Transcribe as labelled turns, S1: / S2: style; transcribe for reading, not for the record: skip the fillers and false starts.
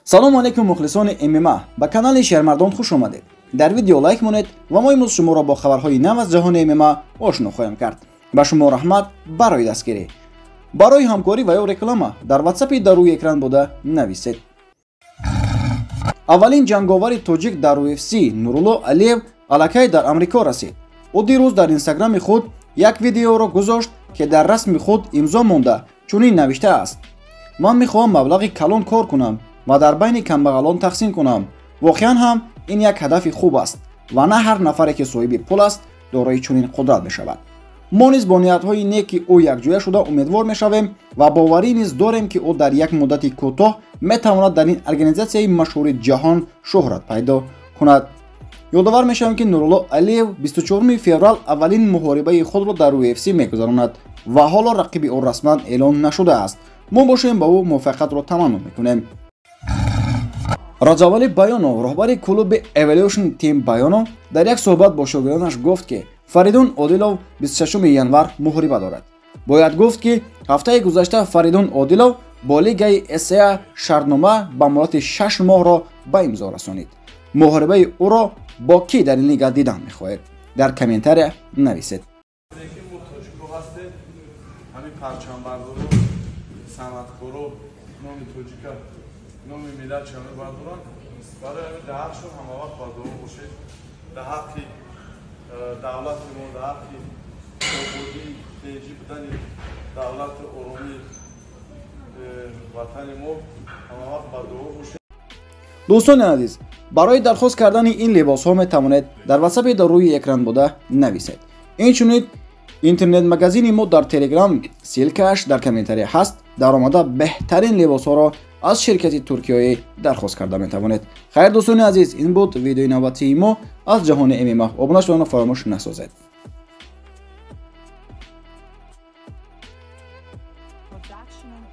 S1: Салому алейкум, мухлисони ММА, ба канали Шермардон хуш омадед. Дар видео лайк монед ва мо имрӯз шуморо бо хабарҳои нав аз ҷаҳони ММА ошно хоҳем кард. Ба шумо раҳмат барои дастгирӣ. Барои ҳамкорӣ ва ё реклама дар ватсапи дар рӯи экран буда нависед. Аввалин ҷанговари тоҷик дар UFC Нурулло Алиев аллакай дар Амрико расид. Ӯ дирӯз дар инстаграми худ як видеоро гузошт, ки дар расми худ имзо монда чунин навиштааст: ман мехоҳам маблағи калон кор кунам ва дар байни камбағалон тақсим кунам. Воқеан ҳам ин як ҳадафи хуб аст ва на ҳар нафаре ки соҳиби пул аст дорои чунин қудрат мешавад. Мо низ бо ниятҳои неки ӯ якҷоя шуда умедвор мешавем ва боварӣ низ дорем, ки ӯ дар як муддати кӯтоҳ метавонад дар ин организатсияи машҳури ҷаҳон шӯҳрат пайдо кунад. Ёдовар мешавем, ки Нурулло Алиев 24 феврал аввалин муҳорибаи худро дар UFC мегузаронад ва ҳоло рақиби ӯ расман эълон нашудааст. Мо бошем ба ӯ муваффақиятро таманно мекунем. Раҷабалӣ Баёнов, роҳбари клуби Evolution Team Баёнов, дар як суҳбат бо шогирдонаш гуфт, ки Фаридун Одилов 26 январ муҳориба дорад. Бояд гуфт, ки ҳафтаи гузашта Фаридун Одилов бо лигаи СА шартнома ба муддати 6 моҳро ба имзо расонид. Муҳорибаи ӯро бо кӣ дар ин лига дидан мехоҳед? Дар комментария нависед.
S2: Номи миллат ча мебардоранд, барои ҳамин дар ҳақшон ҳамавақт бардоро бошед, дар ҳаққи давлати мо, дар ҳаққи ободӣ, тинҷӣ будани давлати оромии ватани мо ҳамавақт бардоро бошед.
S1: Дӯстони азиз, барои дархост кардани ин либосҳо метавонед дар ватсапи дар рӯи экран буда нависед. Инчунин интернет-магазини мо дар Телеграм ссылкааш дар комментария ҳаст. Дар омада беҳтарин либосҳоро аз ширкати туркиёӣ дархост карда метавонед. Хайр, дӯстони азиз, ин буд видеои навбатии мо аз ҷаҳони ММА. Обуна шуданро фаромӯш насозед.
S3: Production of